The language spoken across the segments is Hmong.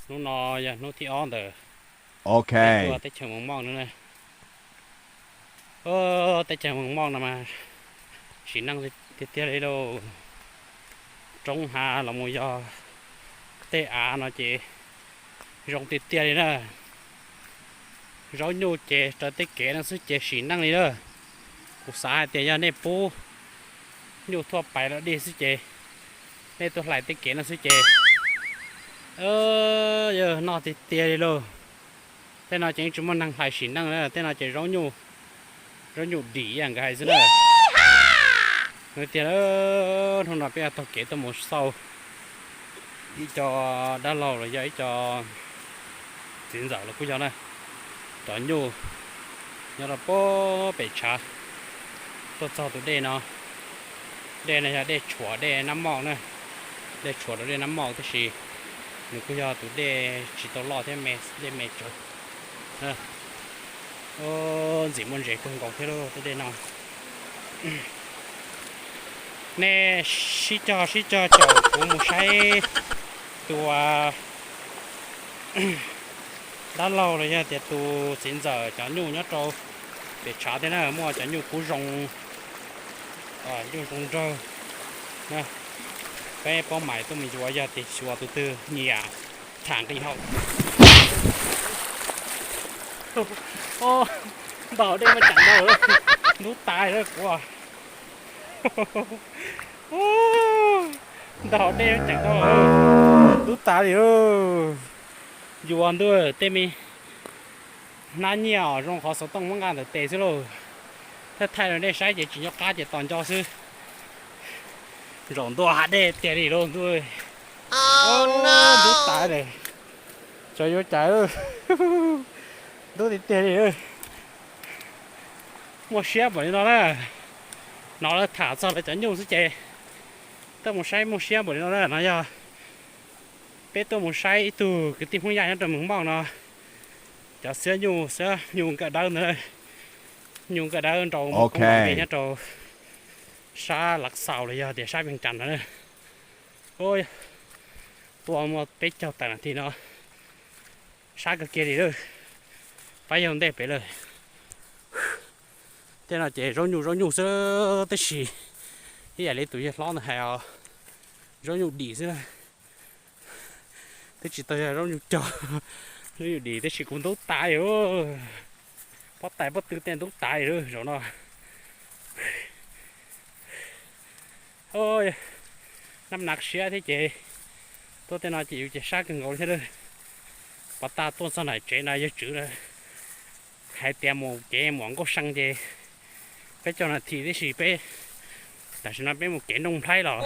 Hnub no yog hnub thib ob ntawm tuaj teb chaws Moos Moj no na. Teb chaws Moos Moj no mas sim neej tiag tiag li lauj. Roob hav los mus yog tej av no ces zoo tiag tiag li na. Zaub nyuj ces raws tej kev no xwb ces sim neej li na. Kuv xav hais tias yog nej pub nyuj thuaj pais los dej xwb ces, nej tuaj hlais tej kev no xwb ces yog noj tiag tiag li lauj. Tej no ces yeej tsis muaj neeg hlais sim neej na, tej no ces zaub nyuj, zaub nyuj dim ib yam nkawd hais xwb na. Tiag, hnub no peb taug kev tuaj mus xauj ib co dab laug los yog ib co txiv ntxawm los kuj yog na, cov nyuj nyob rau pem tshav. Tuaj txog tus dej no, dej no yog dej tshuam dej Nab Moj na, dej tshuam rau dej Nab Moj tab sis nws kuj yog tus dej tsis tau loj thiab, dej me tsawv. Ntxim muaj ntses kawg nkaus thiab lauj tej dej no. Nej sib cog sib cog caum kuv mus saib tus dab laug los yog tias tus txiv ntxawm cov nyuj nyob rau pem tshav thiab na, muaj cov nyuj kub zoo, nyuj zoo nraug. Peb paub mais tuaj mus yuav yog tias xyuas tus twg nyiam tham nqi hau. Ntaus dej muaj ceem ntau, ntub tas li kuv. Ntaus dej muaj ceem ntau, ntub tas li. Yuav ntuj tej me hnab nyiaj os zoo qhov xov tooj muab nqa ntawm tes xwb lauj. Thaij thaij rau nej saib ces tsis nco qab ces tos nco xwb. Zaum ntua hav dej tiag li lauj ntuj. Ntub tas li, tsuas yuav cas, ntub tiag tiag li. Muaj siab npaum li no na. Hnov lawv tham txog lawv cov nyuj xwb ces tuaj mus saib muaj siab npaum li no na. No yog peb tuaj mus saib ib tug kwv tij Hmoob Yaj nyob rau Moos Moj no, cov xiab nyuj, xiab nyuj nkawj dawb ntawd, nyuj nkawj dawb nrau muaj koob nrau npe nyob rau sab Lav Xaus los yog tias sab Vees Cas ntawd na. Tuaj muaj peb caug tawm nas this no, sab kawg kiag li lawm, pab yog ntej pem lawm. Tej no ces zaub nyuj zaub nyuj xwb tab sis ib yam li tus yawg hlob ntawd hais os, zaub nyuj dim xwb na. Twb tsis tau yog zaub nyuj cog, zaub nyuj dim tab sis kuv ntub tas li. Pob tais pob tw tej ntub tas li zaum no. Nab nav siab thiab ces tuaj tej no ces yus ces sab kawg nkaus li thiab lawm. Pov tag tuaj txog nram tsev na yawg Tswv lawm, hais tias mus kev mus Nkauj See ces peb caug nas this tib si peb, tam sim no peb mus kev Nrooj Nplhaib los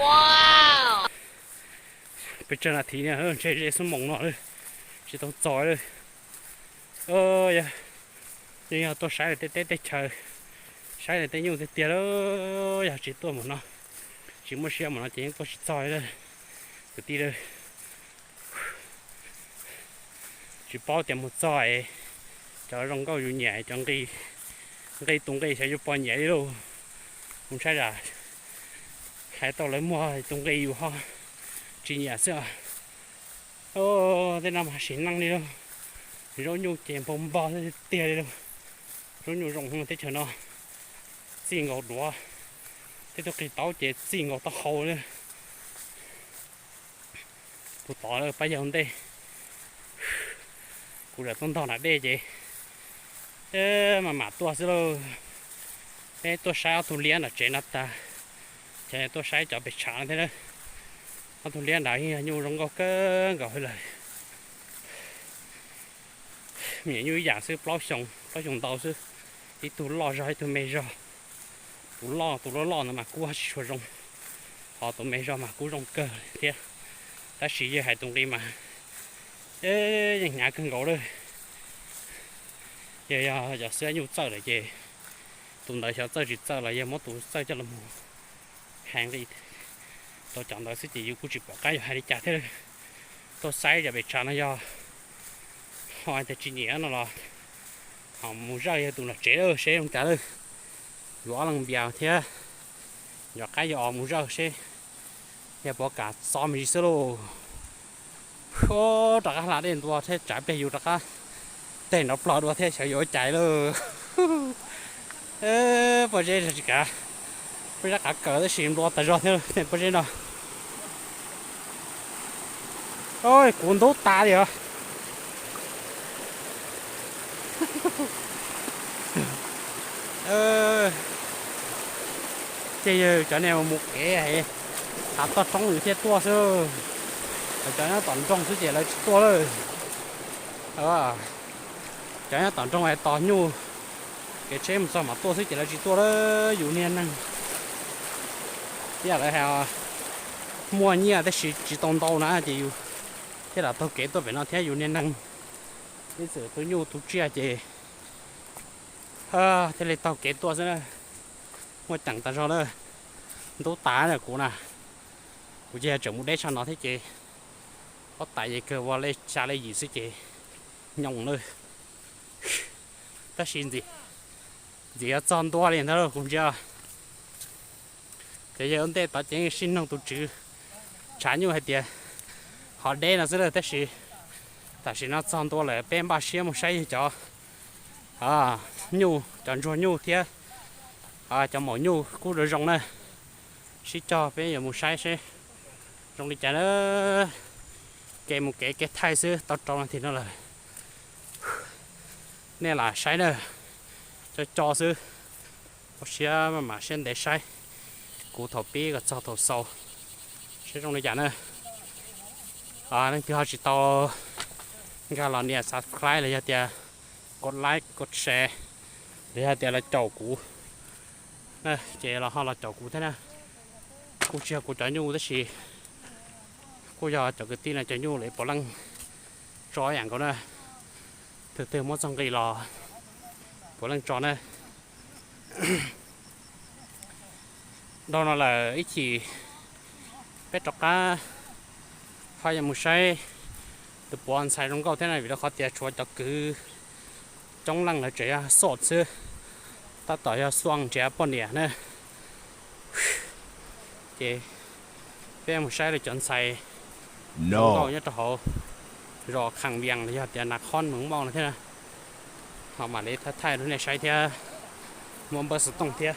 peb caug nas this ntshe ze xuab moos no lawm, tsis tau txog lawm. Yeej yog tuaj saib lawv tej teb tej chaw, saib lawv tej nyuj tiag tiag lawm, yog tsis tuaj mus no, tsis muaj siab mus no ces yeej tuaj tsis txog li lawm kwv tij lawm. Tsis paub tias mus txog es cov zoo nkauj yus nyiam, cov nqi, nqi tus nqi xyov yus puas nyiam li lauj. Kuv ntshai tsam hais tau lawv muag tus nqi yus ho tsis nyiam xwb os. Tej no mas sim neej li lauj, zaub nyuj ces npau npog tiag tiag li lauj. Zaub nyuj zoo teb chaws no, txij nkaus duav, tej tug qig taub ces txij nkaus taub hau li. Kuv tod pab yawg ntej, kuv tseem tuaj ntog nram dej ces maj mam tuaj xwb lauj. Peb tuaj saib ob tug liab nram tsev no tag, ces tuaj saib cov pes tshav no thiab na. Ob tug liab nrad yeej yog nyuj zoo nkauj kawg nkaus li lawm. Me nyuam nyuj ib yam xwb, plaub xyoo, plaub xyoo ntau xwb, ib tug loj zog ib tug me zog. Tus loj, tus loj loj ntawd mas kub tsis tshua zoo, ho tus me zog mas kub zoo kawg thiab. Tab sis yawg hais tus nqi mas yeej hnyav kawg nkaus lawm. Yog, yog cov xib nyuj txawj lawm ces tus ntawd xyov txawj tsis txawj los yog muab tus txawj coj los mus hais nqi rau cov ntawd xwb ces yus kuj tsis pom qab yuav hais li cas thiab. Tuaj saib cov pes tshav no yog ho hais tias tsis nyiam no los ho mus zawj yawg tus nram tsev lawm seb zoo cas lawm. Yuav ob leeg npias thiab, yuav qab yuav os mus zawj seb yog puas kam txo me ntsis xwb lauj. Rov qab hla dej ntua thiab, tsam pliag yus rov qab teg nrov plog dua thiab xyov yuav ua cas lawm. Pob zeb tsis kav, pob zeb qav kaws tab sis nplua tas zog thiab pob zeb no. Kuv ntub tas li os. Ces yog cov niag mus kev hav toj roob nws thiaj tuaj xwb. Cov nyob tom nroog xwb ces lawv tsis tuaj lawm. Cov nyob tom nroog es tos nyuj kev tsheb mus txog mam tuaj xwb ces lawv tsis tuaj lawm. Yus niag neeg ib yam lawv hais muaj nyiaj tab sis tsis tau ntau na ces yus thiaj lam taug kev tuaj pem no thiab. Yus niag neeg ib txwm tu nyuj tu tsiaj ces thiaj li taug kev tuaj xwb na. Muaj ceem tas zog na, ntub tas na kuv na. Kuv ces yog tseem mus deb tshaj no thiab ces huab tais ces kawg ua lej xya lej yim xwb ces nyoos na. Tab sis ntxim yuav txog ntua li ntawd kuv ntsia. Ces yog ua ntej tod ces yeej sib noog tus tswv tshav nyuj hais tias ho deb no xwb na, tab sis tam sim no txog ntua lawm peb npaj siab mus saib yawg cov nyuj, cov ntsuag nyuj thiab cov maum nyuj kub zoo zoo na. Sib cog peb yuav mus saib seb zoo li cas na. Kev mus kev kev thaij xwb tau rau no tiag no lawm. Nej lam saib na, co co xwb, ua siab maj mam siab ntev saib. Kuv thaum pib kom txog thaum xaus seb zoo li cas na. Leej twg ho tsis tau nkag los nias subscribe los yog tias kos like kos share los yog tias los caum kuv na, ces los ho los caum kuv thiab na. Kuj tsis yog kuv cov nyuj tab sis kuj yog cov kwv tij no cov nyuj lawv puav leej tso ib yam nkaus na. Tus twg muab txog nqi los puav leej tso na. Dhau no lawm ib chim peb rov qab ho yuav mus saib tus puav ntxhais zoo nkauj thiab na, vim rau qhov tias tshuav cov kwv coob leej lawv tseem yog xoj xwb, tab tom yog xuaj nrhiav poj niam na. Ces peb mus saib lawv cov ntxhais zoo nkauj nyob rau hauv zos Kham Vias los yog tias Nas Khob Moos Mauj no thiab na. Ho mam li thaij thaij rau nej saib thiab, muab npawb xov tooj thiab.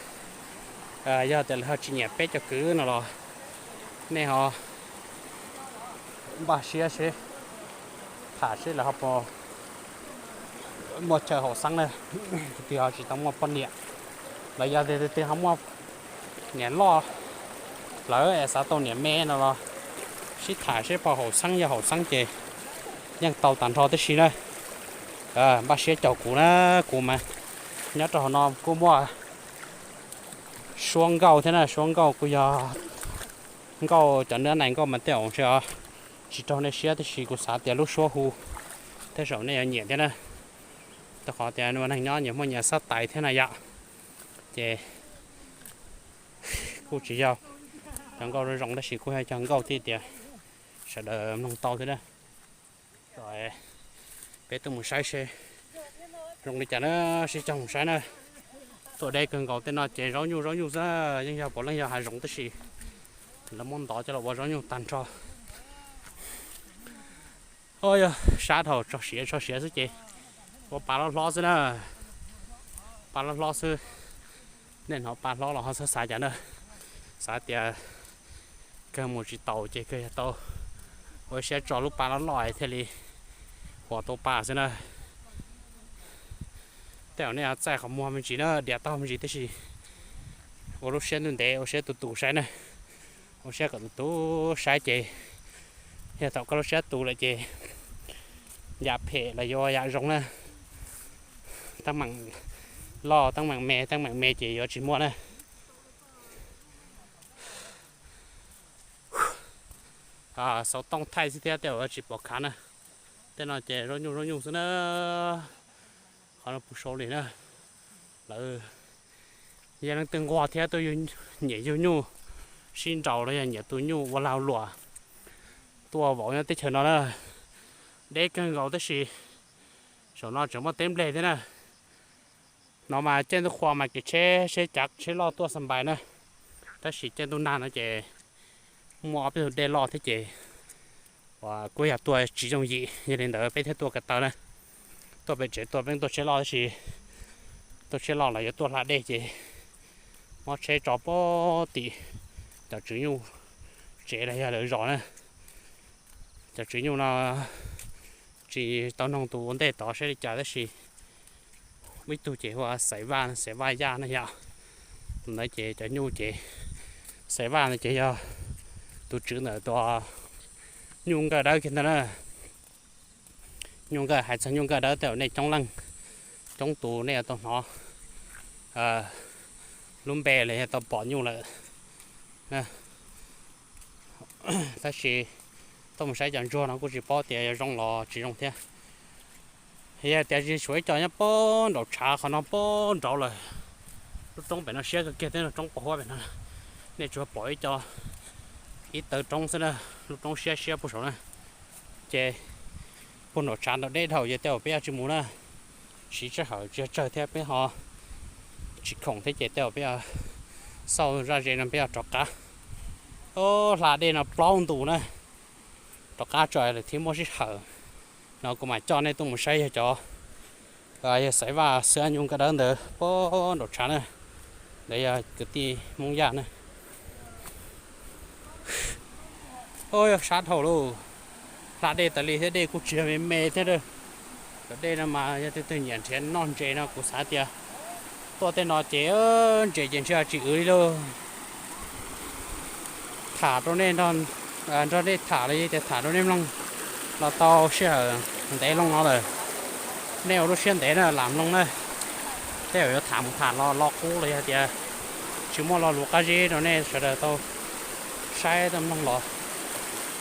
Yog tias lawv ho tsis nyiam peb cov kwv no los nej ho npaj siab seb, tham seb lawv ho puas muaj chaw haum xeeb na. Tus twg ho tsis tau muaj poj niam los yog tias tus twg ho muaj niam loj lawm es xav tau niam me no los sib tham seb puas haum xeeb, yog haum xeeb ces yeej tau tag nrho tib si na. Npaj siab caum kuv na, kuv mas nyob rau hauv no kuj muaj suab nkauj thiab na, suab nkauj kuj yog nkauj cov nab nais nkauj mas tej zaum tsis raug nej siab tab sis kuv xav tias lub suab hu tej zaum nej yuav nyiam thiab na. Rau qhov tias neeg nyob nyias muaj nyias xab tais thiab na yom. Ces kuj tsis yog cov nkauj zoo zoo tab sis kuj yog cov nkauj thiaj tias sawv daws mloog tau thiab na. Peb tuaj mus saib seb zoo li cas na, sib cog mus saib na. Tuaj deb kawg nkaus tej no ces zaub nyuj zaub nyuj xwb, yeej yog puav leej yog hav zoov tab sis lawv muab ntov coj los ua zaub nyuj tag nrho. Yog sab dhau, tso siav tso siav xwb ces ua pa loj hlob xwb na, pa loj hlob xwb. Nej hnov pa hlob los ho txhob xav cas na, xav tias kawg mus tsis taus ces kawg yog tau ua siab tso lub pa loj loj thiaj li huam tau pa xwb na. Tej zaum nej txaij qhov muag me ntsis na, diam tau me ntsis tab sis ua lub siab ntev ntev, ua siab tu tu saib na, ua siab kom tu tu saib ces yog thaum koj lub siab tu lawm ces yam phem los yuav yam zoo na, teeb meem loj teeb meem me, teeb meem me ces yuav tsis muaj na. Xov tooj thaij xwb thiab tej zaum tsis pom khav na. Tej no ces zaub nyuj zaub nyuj xwb na. Qhov no puas sau li na. Lawv yog leej twg nquag thiab tuaj nyiam yug nyuj sib nraus los yog nyiam tus nyuj ua lag luam tuaj vauv nyob teb chaws no na. Deb kawg nkaus tab sis saum no tseem muaj teb nplej thiab na. No mas caij ntuj qhua mas kev tsheb seb cav tsheb loj tuaj xa npais na, tab sis caij ntuj nag no ces muaj ob peb tug dej loj thiab ces Kuj yog tuaj tsis yooj yim, yog li ntawd peb thiaj tuaj ko taw na. Tuaj pem tsev tuaj peb tuaj tsheb loj tab sis tuaj tsheb loj los yuav tuaj hla dej ces muab tsheb tso pem tim cov tswv nyuj tsev los yog lawv zos na. Cov tswv nyuj no tsis tau noog tus ua ntej tod saib li cas tab sis muaj ib tug ces hu ua Xaiv Vaj, Xaiv Vaj Yaj na yom. Tus ntawd ces cov nyuj ces Xaiv Vaj ntawd ces yog tus tswv ntawm tus nyuj nkaj dawb kiag ntag na. Nyuj nkaj, hais txog nyuj nkaj dawb tej zaum nej coob leej coob tus nej yuav tau hnov lub npe los yog tau pom nyuj lawm. Tab sis tuaj mus saib cov ntsuag no kuj tsis paub tias yuav zoo los tsis zoo thiab. Yog tias tsis tshuav ib co nyob puag nraum tshav qhov no puag nraud lawm. Lub roob pem no siab kawg kiag thiab, lub roob puag huab pem no. Nej tsuas pom ib co, ib taw roob xwb na, lub roob siab siab puag saud na. Ces puag nraum tshav nraum deb dhau ces tej zaum peb yuav tsis mus na. Siv sij hawm tsis yog tsawg thiab peb ho tsis khoom thiab ces tej zaum peb yuav xauj zaj ze no peb yuav rov qab. Hla dej no plaub ntus na, rov qab tso lawm thiab muaj sij hawm no kuv mam coj nej tuaj mus saib yog cov, yog Xaiv Vaj xwb, nyuj nkaj dawb ntawd puag nraum tshav na. Ntawd yog kwv tij Hmoob Yaj na. Yog sab dhau lauj. Hla dej tas li thiab dej kuj tsis yog me me thiab. Cov dej no mas yog tus twg nyiam nrhiav noj ntses no kuv xav tias tuaj tej no ces ntses ces ntshe tsis wv li lauj. Tham rau nej, nrog nej tham los yog tias tham rau nej mloog los tau sij hawm ntev loo no lawm. Nej ua lub siab ntev na lam mloog na. Tej zaum yuav tham mus tham los lo qub los yog tias tsis muaj lo lus qab zib rau nej sawv daws tau saib tau mloog los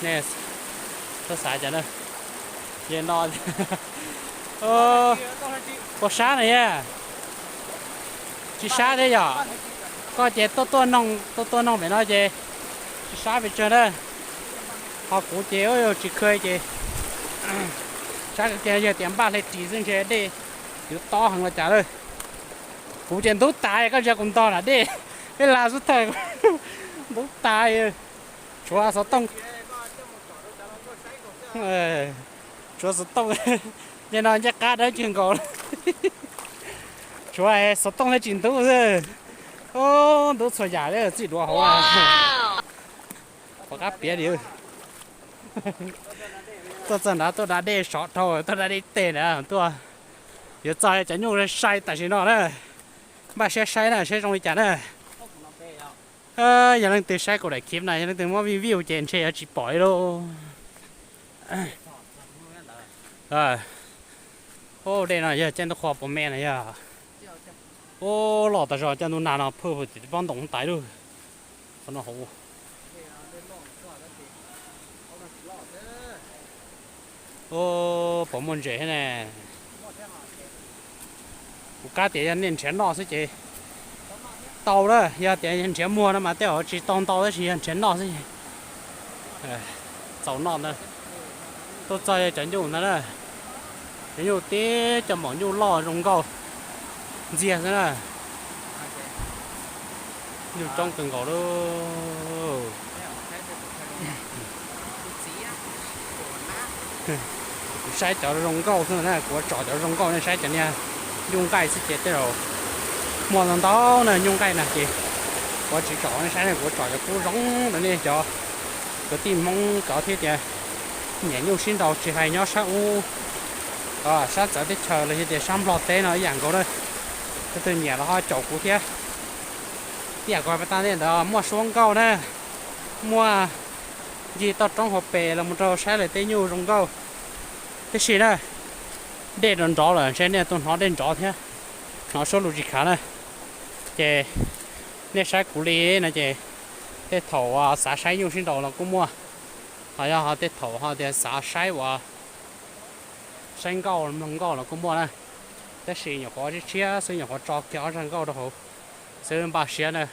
nej txhob xav cas na. Yog no, ua sab na yog, tsis sab thiab yom. Koj ces tuaj tuaj noog, tuaj tuaj noog pem no ces tsis sab pes tsawg na. Ho kuv ces tsis khw ces sab kiag, yog tias npaj hle ris xwb ntshe dej yuav tob heev los cas lawm. Kuv ces ntub tas, koj ntsia kuv ntog na dej, peb la xub thawj ntub tas. Tshuav xov tooj, tshuav xov tooj, nce no ncej qab dawb kawg nkaus. Tshuav xov tooj thiaj tsis ntub xwb. Ub, ntub txhua yam li txij duav hauv. Pom qab piav li. Tuaj txog nrad tuaj da dej sov dhau, tuaj da dej teg nrad tuaj. Yuav txog cov nyuj sai tam sim no na. Npaj siab saib na, saib zoo li cas na. Yog leej twg saib kuv daim clip na, yog leej twg muab view view ces ntshe yuav tsis pom li lauj. Ub, dej no yog caij ntuj qhua puas me na yog. Ub, loj tas zog, caij ntuj nag no phwj tim pob ntoos tais lawm. Qhov no hauv. Ub, puas muaj ntses thiab ne? Kuv kab tias yog nej nrhiav noj xwb ces tau lawm, yog tias nrhiav muag no mas tej zaum tsis tau ntau tab sis yog nrhiav noj xwb ces txaus noj ntag. Tuaj txog yog cov nyuj ntag na, cov nyuj tib cov maum nyuj loj zoo nkauj ntxiag xwb na. Nyuj coob kawg nkaus lauj. Kuv saib cov zoo nkauj xwb na, kuv tsom cov zoo nkauj, nej saib cov niag nyuj nqaij xwb ces tej zaum muaj ntau ntau na nyuj nqaij na ces kuv tsis tsom nej saib na, kuv tsom cov kub zoo rau nej cov kwv tij Hmoob cov thiab tias nyiam nyuj sib nraus tsis hais nyob sab ub, sab txawv teb chaws los yog tias sab Nplog teb no ib yam nkaus na. Tus twg nyiam los ho caum kuv thiab. Ib yam kuv hais pas tag ntej ntawd muaj suab nkauj na, muaj ncig toj roob hauv pes los mus rau saib lawv tej nyuj zoo nkauj. Tiam sis na, dej nrov nrov lawm ntshe nej tuaj hnov dej nrov thiab, hnov suab lus tsis khav na. Ces nej saib kuv li no ces tej thaum xav saib nyuj sib nraus los kuj muaj, ho yog ho tej thaum ho tias xav saib uas saib nkauj mloog nkauj los kuj muaj na. Tab sis nyuam qhuav tshiab tshiab xwb, nyuam qhuav tso kiag ob zaj nkauj rau hauv xwb, npaj siab na,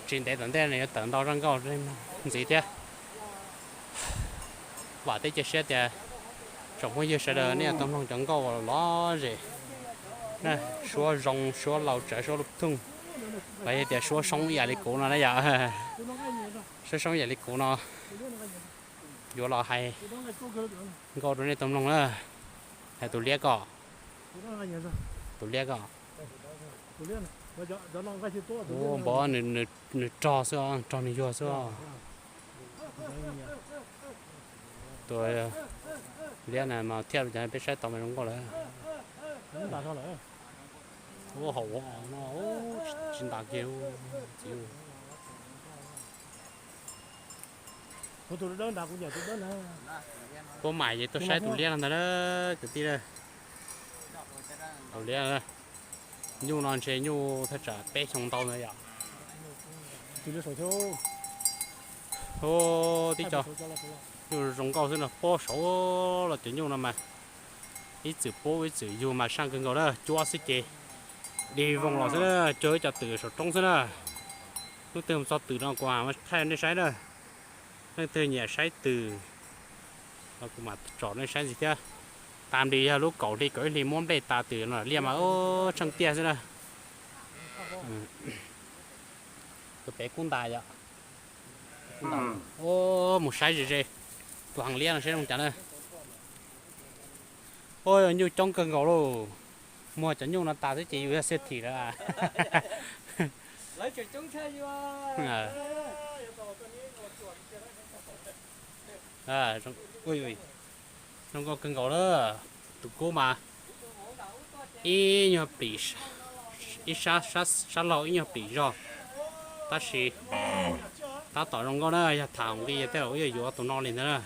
tsis ntev tom ntej no yuav tawm ntau zaj nkauj ntxiv thiab. Vam thiab cia siab tias tsoom phooj ywg sawv daws nej yuav tau mloog cov nkauj lom zem na, suab zoo, suab laus tsawv, suab lub thooj, los yog tias suab soob ib yam li kuv no na yom. Suab soob ib yam li kuv no. Yuav los hais nkauj rau nej tau mloog na. Hais tus liab ko, tus liab ko. Ua npov nws rog xwb, rog nws yuag xwb. Tus liab na mas thiaj li peb saib tau mas zoo nkauj lawm. Ua hauv no tsis ntas kiag. Puab mam li tuaj saib tus liab no ntag na, kwv tij. Tus liab, nyuj no ntshe nyuj thaj tsam peb xyoo ntau ntawd yom. Hu, tib co nyuj zoo nkauj xwb no, puab saud los cov nyuj no mas ib txwm pub ib txwm yug mas saj kawg nkaus na, cuab xwb ces dig voos los xwb na, cuag ib co twm saum roob xwb na. Hnub twg txog twm no kuv mam thaij nej saib na. Leej twg nyiam saib twm los kuv mam tsom nej saib ntxiv thiab. Tas nplis yog lub kaum hli kaum ib hli muab nplej tas twm no liaj mas tsheej tiaj xwb na. Tus pem kub ntas yom. Mus saib ze ze tus heev liab no saib zoo cas na. Ua nyuj coob kawg nkaus lauj. Muag cov nyuj no tas xwb ces yus yog xia thim lawm. Zoo nkauj kawg nkaus na. Tus kub mas ib nyuag plim, ib sab laug ib nyuag plim zog, tab sis tab tom zoo nkauj na, yog tham nqi tej zaum yuav yuav tus no li ntag na.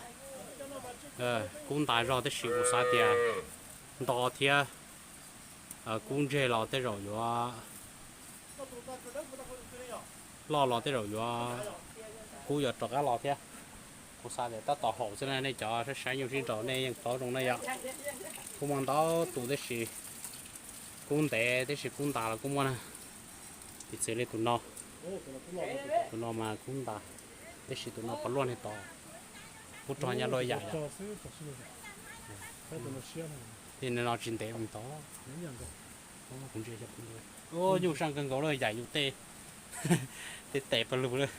Kub ntas zog tab sis kuv xav tias nto thiab kub ntseg los tej zaum yuav loj los tej zaum yuav, kub yuav rov qab los thiab. Kuv xav tias tab tom haum xwb na, nej cov saib saib nyuj sib nraus nej yeej paub zoo na yom. Kuj muaj ntau tus tab sis kub ntev tab sis kub ntas los kuj muaj na. Piv txwv li tus no, tus no mas kub ntas tab sis tus no pos luaj niag tod, kub rog nyaj luaj yam yom. Li no tsis ntev mus tod. Nyuj saj kawg nkaus lawm, yam yus tej, tej tes pawg lug lawm.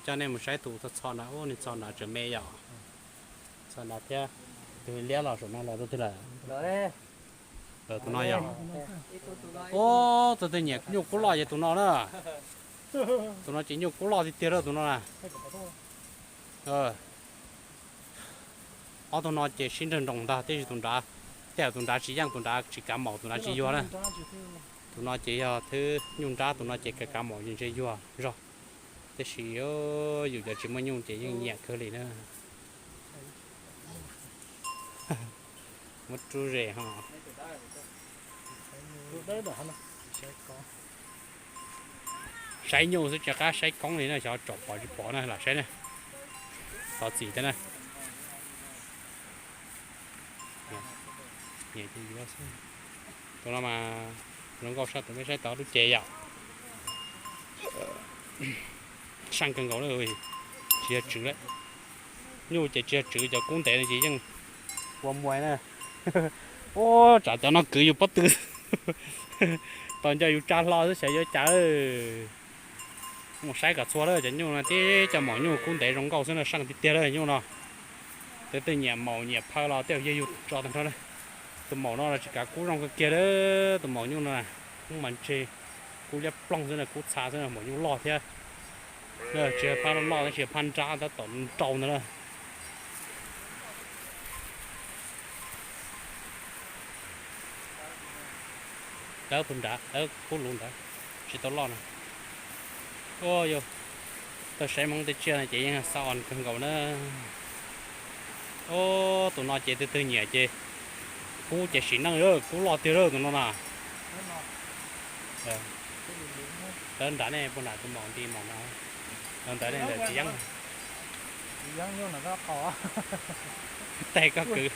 Coj nej mus saib tus txho txho nrad, ub, niag txho nrad tseem me yom. Txho nrad thiab, tus liab los saum no los tus twg lawm? Tus no yog, ub, tus twg nyiam nyuj kub loj ces tus no na. Tus no ces nyuj kub loj tiag tiag lawm tus no na. Ob tug no ces sib nrawg nroos ntag, tab sis tus nrad, tej zaum tus nrad tsis yeej, tus nrad tsis kav maum, tus nrad tsis yuag na. Tus no ces yog thwb nyuj nrab, tus no ces kav kav maum ntshe yuag zog. Tab sis yus cov tsis muaj nyuj ces yeej nyiam kawg li na. Muab rub ze ho. Saib nyuj xwb tsis qab saib koob li na, xyov tsom pom tsis pom na, lam saib na. Xov txim thiab na. Tus no mas zoo nkauj saj, tus me saib tod lub cev yom. Saj kawg nkaus na, tsis yog tswv lawm. Nyuj ces tsis yog tswv, cov kub ntev no ces yeej ua muag na. Ub, tsam cov no kwv yus pob tw, tos nco yus tsa hlo xwb xyov yuav cas. Mus saib kom txhua lawm, cov nyuj no tib co maum nyuj kub ntev zoo nkauj xwb na, saj tiag tiag lawm nyuj no. Tus twg nyiam maum nyiam phaw los tej zaum yog yus tso tag nrho na. Tus maum no los tsis kav kub zoo kawg kiag lawm, tus maum nyuj no na, kub mas ntseg, kub liab ploog xwb na, kub txha xwb na, maum nyuj loj thiab. Tsis yog phaj loj loj tab sis phaj nrab tab tom nrau ntawd na. Dawb puag nrad, dawb kub lug ntawd, tsis tau loj na. Ua yog tau saib Hmoob tej tsiaj no ces yeej xa on kawg nkaus na. Ub, tus no ces tus twg nyiam ces kub ces sim neej, kub loj tiag lawm tus no na. Dawb nrad ne, puag nram tus maum nti maum no. Ntawd ne, ntawd tsis yeej. Tais koj kwv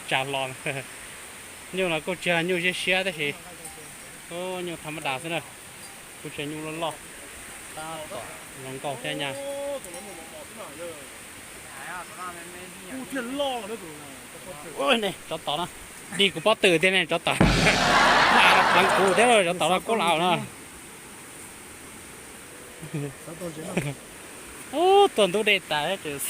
tsa hlo. Nyuj no kuj tsis yog nyuj siab siab tab sis nyuj tham ma das xwb na. Kuj tsis yog nyuj loj loj, tab tom zoo nkauj thiab nyaj. Tsov tom no, dig kuv pob tw thiab ne tsov tom. Pleev kuv thiab, tsov tom no kub lau na. Ub, tuaj ntub dej tas ces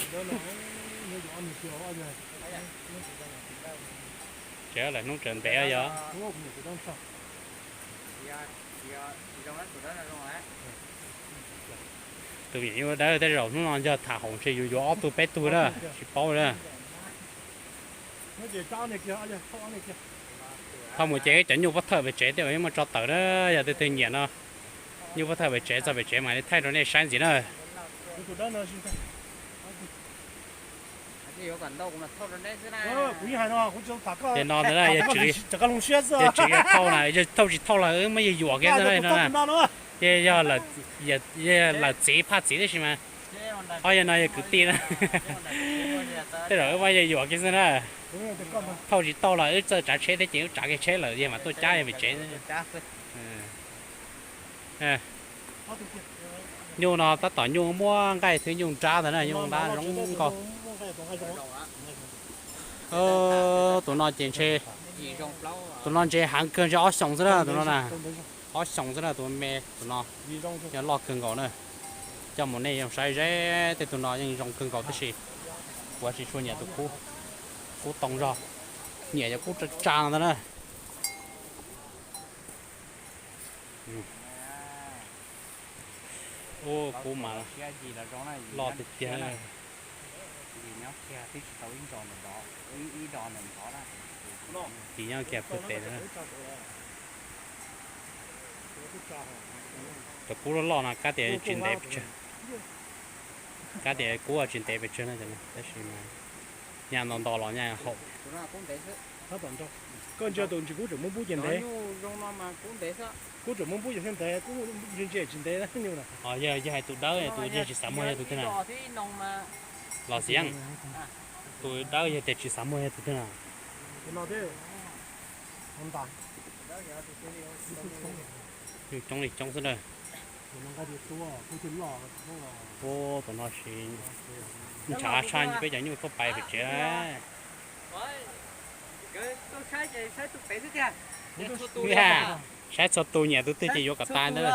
tsev lawm hnub tsev ntev yog. Tus me nyuam dawb tej zaum hnub no yog tham hauv ntshe yus yuav ob tug peb tug na, tsis paub na. Thauj mus ces cov nyuj pov thawj pem tsev tej uas muaj tso tawm na, yog tus twg nyiam no, nyuj pov thawj pem tsev txog pem tsev mas li thaij rau nej saib ntxiv na. Ces no ntawd yog tswv, yog tswv yog thauj na, yog thauj tsis thauj los wb muab yawg yuam kiag xwb na no na. Ces yog lawm txiv phaj txiv tib si mas, ob yawg no yog kwv tij na. Tej zaum wb muab yawg yuam kiag xwb na. Thauj tsis tauj los wb txawj tsav tsheb thiab ces wb tsav kiag tsheb lawm yawg mam tuaj cab yawg pem tsev. Nyuj no tab tom nyuj muab nqaij thiab nyuj nrab ntawd na, nyuj nrab zoo nkauj. Tus no ces ntshe, tus no ntshe heev kawg ntshe ob xyoos xwb na tus no na. Ob xyoos xwb na tus me tus no, yog loj kawg nkaus na. Coj mus nej yeej saib ze, tej tus no yeej zoo kawg nkaus tab sis kuv tsis tshua nyiam tus kub, kub toog zog, nyiam cov kub tsa tsa no ntag na. Ub, kub mas loj tiag tiag. Tis nyob kiag pw tes na. Cov kub loj loj no kab tias tsis ntev pes tsawg, kab tias kub tsis ntev pes tsawg na, tab sis mas nyaj nto nto los nyaj haum. Koj ntsia tus ntsis kub tseem muab npub ces ntev. Kub tseem muab npub ces thiaj ntev, kub ntsis ntsis tsis ntev. Yog hais tus dawb tus yeej tsis xav muag yog tus twg na? Los Xiv Yeej, tus dawb yog tias tsis xav muag yog tus twg na? Nyuj coob li coob xwb na. Ub, tus no sis ntshav sab peb cov nyuj tuaj pais pem tsev. Saib txhua tus, nyiam tus twg ces yuav kom tas ntawd.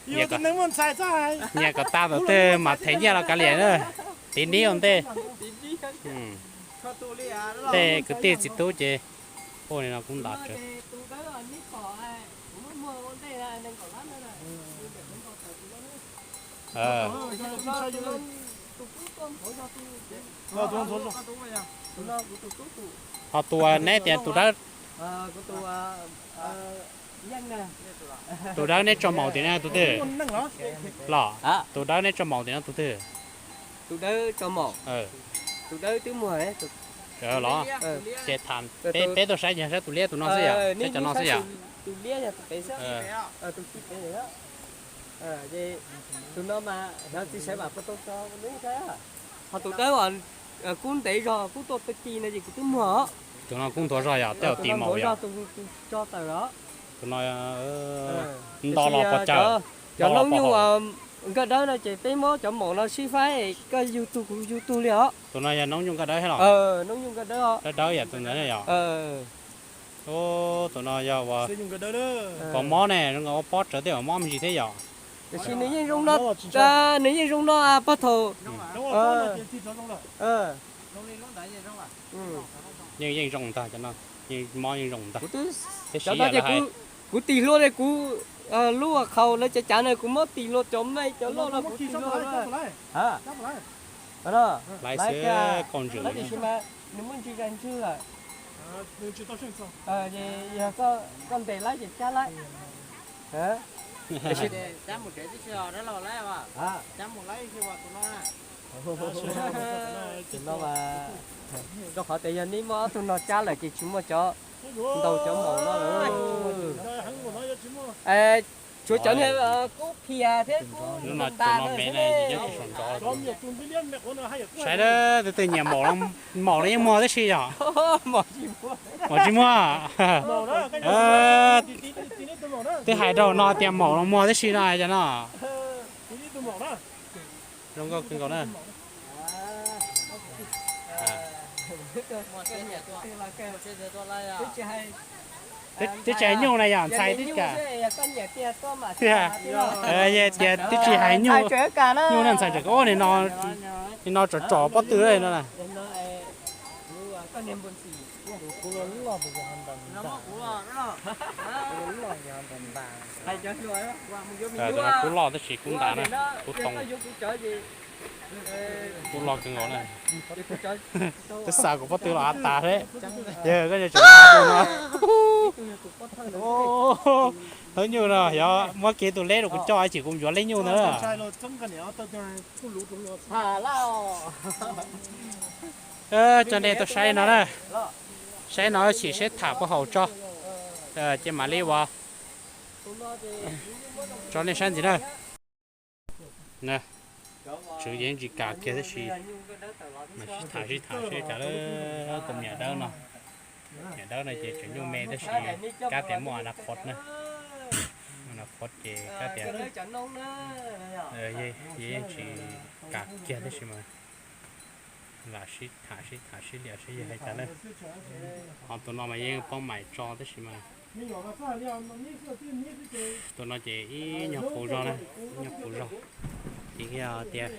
Nyiam kom tas tom twg mas them nyiaj los kav liam na. Tiv nib ua ntej. Tej kwv tij txiv tub ces ua li no kub ntas tsawv. Ho tus neb tias tus dawb, tus dawb neb tso maum tim no tus twg? Los, tus dawb neb tso maum tim no tus twg? Tus dawb tso maum. Tus dawb twb muag los. Ces tham peb tuaj saib ces saib tus liab tus no xwb yom, saib cov no xwb yom. Tus liab yog tus pem xwb. Tus tsis pem lawm. Tus no mas xyov txiv sawv mam puas tau tso neb saib. Ho tus dawb kub ntev zog kub tuaj peb ti no ces kuv twb muag os. Tus no kub nthuav zog yog tej zaum tim maum yog. Tus tso tawm os. Tus no nto los pov cawm. Cov noob nyuj nkaj dawb no ces peb muab cov maum no sib faib, koj yug tug kuv yug tug li os. Tus no yog noob nyuj nkaj dawb thiab los? Noob nyuj nkaj dawb os. Dawb dawb yam tus ntawd yog. Tus no yog ua pos mob ne, zoo nkaus ua pob rawv tej pos mob me ntsis thiab yom. Tiam sis nws yeej zoo no, nws yeej zoo no pog thaum. Yeej yeej zoo ntag cov no, yeej mob yeej zoo ntag. Cov no ces kuv tig hlua li kuv lub qhaus lawv cav cav na kuv muab tig hlua cov me cov loj no kuv tig hlua. Laiv xwb, kaum ntswm tiam sis mas nws muaj ntsis zais ntswg lawm. Yog koj ntes laib ces cab laib. Rau qhov tias yog neb muab ob tug no cab lawm ces tsis muaj cov ntaus cov maum no lawm. Tshuav cov niag kub phias thiab kub ntas no xwb. Saib, tus twg nyiam maum, maum los yeej muag tib si yom. Maum tsis muag. Twb hais rau no tias maum los muag tib si no cov no. Zoo nkauj kawg nkaus na. Twb tsis hais nyuj na yog ntxhais twb kam. Yog tias twb tsis hais nyuj, nyuj na ntxhais tseem kam ua nim no, nim no tsom tsom pob tw no na. Tus no kub loj tab sis kub ntas na, kub too. Kub loj kawg nkaus na. Twb xa kuv pob tw los av tas thiab. Yog koj tseem no. Thawb nyuj no yog muab kiag tus leb rau kuv coj chim kuv yuav leb nyuj ntawd. Coj nej tuaj saib no na. Saib no chim seb tham puas haum tso. Ces mam li ua tso nej saib ntxiv na. Tswv yeej tsis kam kiag tab sis mas sib tham sib tham seb cas lawm. Tus me nyuam dawb no, me nyuam dawb no ces tseem nyuj me tab sis kab tias muaj ana qhov na, ana qhov ces kab tias yeej tsis kam kiag tab sis mas lam sib tham sib tham sib liam seb yog hais cas na. Ho tus no mas yeej poob maim tso tab sis mas tus no ces ib nyuag qus zog na, ib nyuag qus zog. Ces yog tias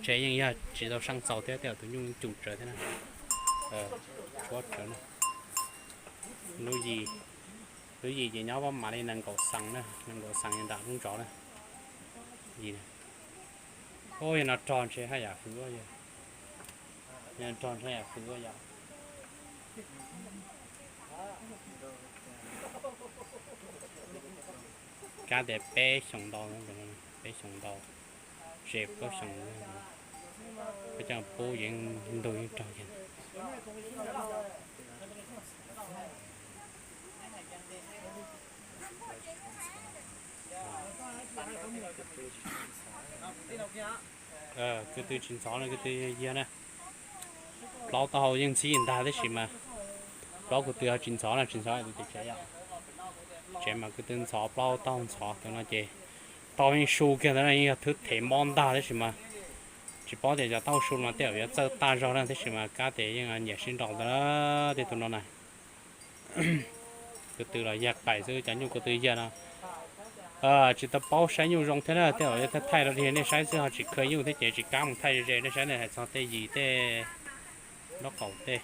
tsev yeej yog tsis tau saj txaus thiab tej zaum tus nyuj cum tsawv thiab na. Tshuab tsawv na. Lub yim, lub yim ces nyob pab mam li nees nkaum xees na, nees nkaum xees nram lub ntsov na. Yim, ub, yog no rog ntshe haj yam hwv, yog no rog ntshe haj yam hwv yom. Kab tias peb xyoos ntau, peb xyoos ntau, ze plaub xyoos, peb coj pub yeej ntug yeej raug kiag. Kwv tw tsis ntxhov no, kwv tw yag na. Plaub taub hau yeej ntxhib ntag tab sis mas plaub kwv tw ho tsis ntxhov no, tsis ntxhov tus tsev yom. Tsev mas kwv tw ntxhov, plaub taub hau ntxhov, tus no ces tau yeej su kiag ntawd na, yeej yog thwb thev mob ntag tab sis mas tsis paub tias cov taub hau su no tej zaum yuav txawj tag zog na tab sis mas kab tias yeej nyiam sib nraus ntawd tej tus no na. Kwv tw los yag qaim xwb, cov nyuj kwv tw yag no tsis tau paub saib nyuj zoo thiab na, tej zaum yuav thaij rau nej saib xwb ho tsis khaws nyuj thiab ces tsis kam mus thaij ze ze, nej saib nej hais txog tej yim tej nraub qaum tej.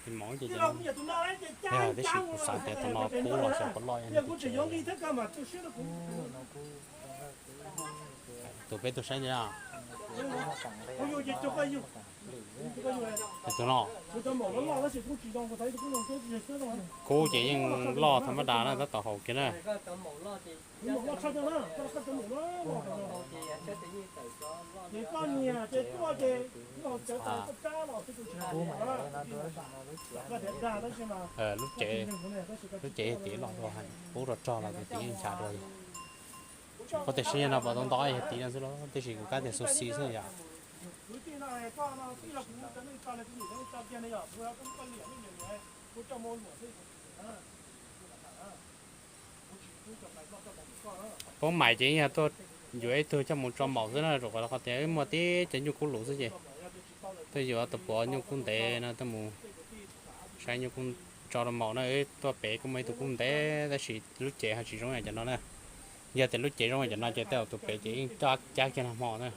Ib mov ces, tab sis kuv xav tias tus no kub los xyov puas loj. Tus peb tuaj saib ntawd, tus no kub ces yeej loj thas mas das na, tab tom haum kiag na. Lub cev, lub cev yog tiv loj dua, kub rog rog los ces tiv yeej ncha dua yog. Koj tias sib no puas tau nto yog tiv no xwb los, tab sis kuv kab tias xu xi xwb yom. Poob maim ces yog tuaj yuav ib tug coj mus tso maum xwb na, rau qhov tias wb muaj tib cov nyuj kub luv xwb ces tuaj yuav tus puav nyuj kub ntev no tuaj mus saib nyuj kub tso rau maum na. Wb tuaj pem kuj muaj ib tug kub ntev tab sis lub cev ho tsis zoo yam cov no na. Yog tias lub cev zoo yam cov no ces tej zaum tus pem ces yeej coj cab kiag nag hmo na.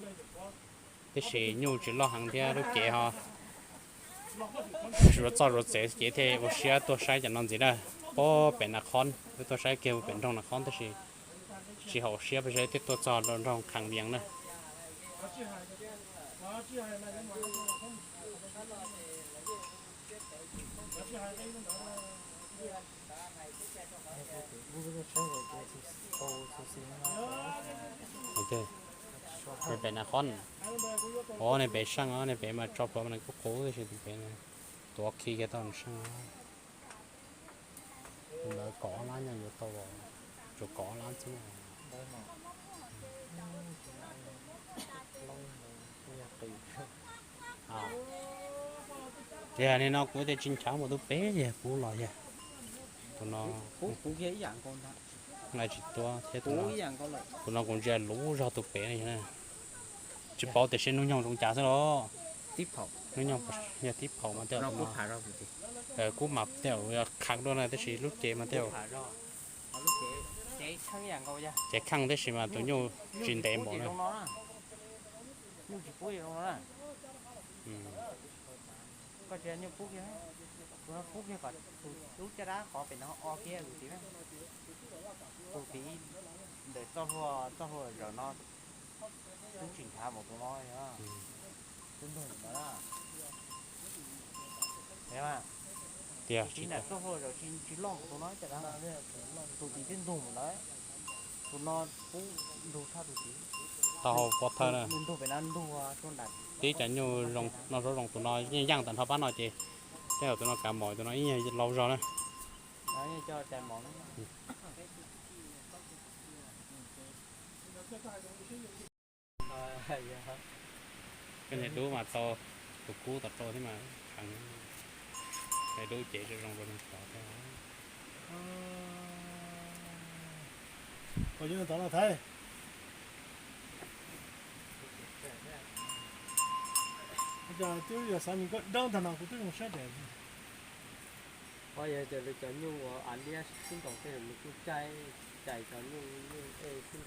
Tab sis nyuj tsis loj heev thiab lub cev ho zuav txoj zuav txev ces thiaj ua siab tuaj saib cov no ntxiv na. Puag pem Nas Khob, wb tuaj saib kiag puag pem nroog Nas Khob tab sis tsis haum siab, peb saib twb tuaj txog nroog Khas Vias na. Pem Nas Khob, ua nej pem seej, nej pem mas tso plhuav mas nws kuj qub tab sis tus pem tuav khi kiag tau nws seej. Tus ntawd kaum ob lab nyob yuav tau, tsuas kaum ob lab xwb. Yog li no kuv tej tsis nchav mus tus pem yog kuv los yog Tus no, tus no kuv ntsia luv zog tus pem no. Tsis paub tiam sis hnub nyoog zoo cas xwb los. Hnub nyoog yog tib phaum mas tej zaum, kuv mas tej zaum yog qhov dua na, tab sis lub cev mas tej zaum cev kheej tab sis mas tus nyuj tsis ntev npaum na. Koj tsis nyuj pub kiag, tus no pub kiag kom tus lub caj dab qhov pem no o kiag tus tid na. Tus tid ntawm txoj hlua, txoj hlua zaum no twb tsis nrhav npaum tus no. Twb ntug no na. Tias tsis nrhav txoj hlua zaum tsis loj npaum tus no, caj dab tus tid twb ntug mus lawm. Tus no pub ntug tshaj tus tid. Tau hau pov thawj na. Ntug pem no ntug tuaj nram. Tib cov nyuj zoo no, zoo zoo tus no yeej yeej tag nrho pab no ces tej zaum tus no kav mom tus no ib yam laus zog na. Cov cai mom na. Koj niag dub mas tau, tus kub tom rau thiab mas, niag dub cev zoo zoo rau neeg tod thiab. Koj yuav tod no Thaib. Twb yog xav me koj dawb ntag no kuv twb zoo siab tias. Ho yog cov, cov nyuj uas av liab sib ntaus tej zaum nws kuj caij, cais cov nyuj, nyuj ej xwb.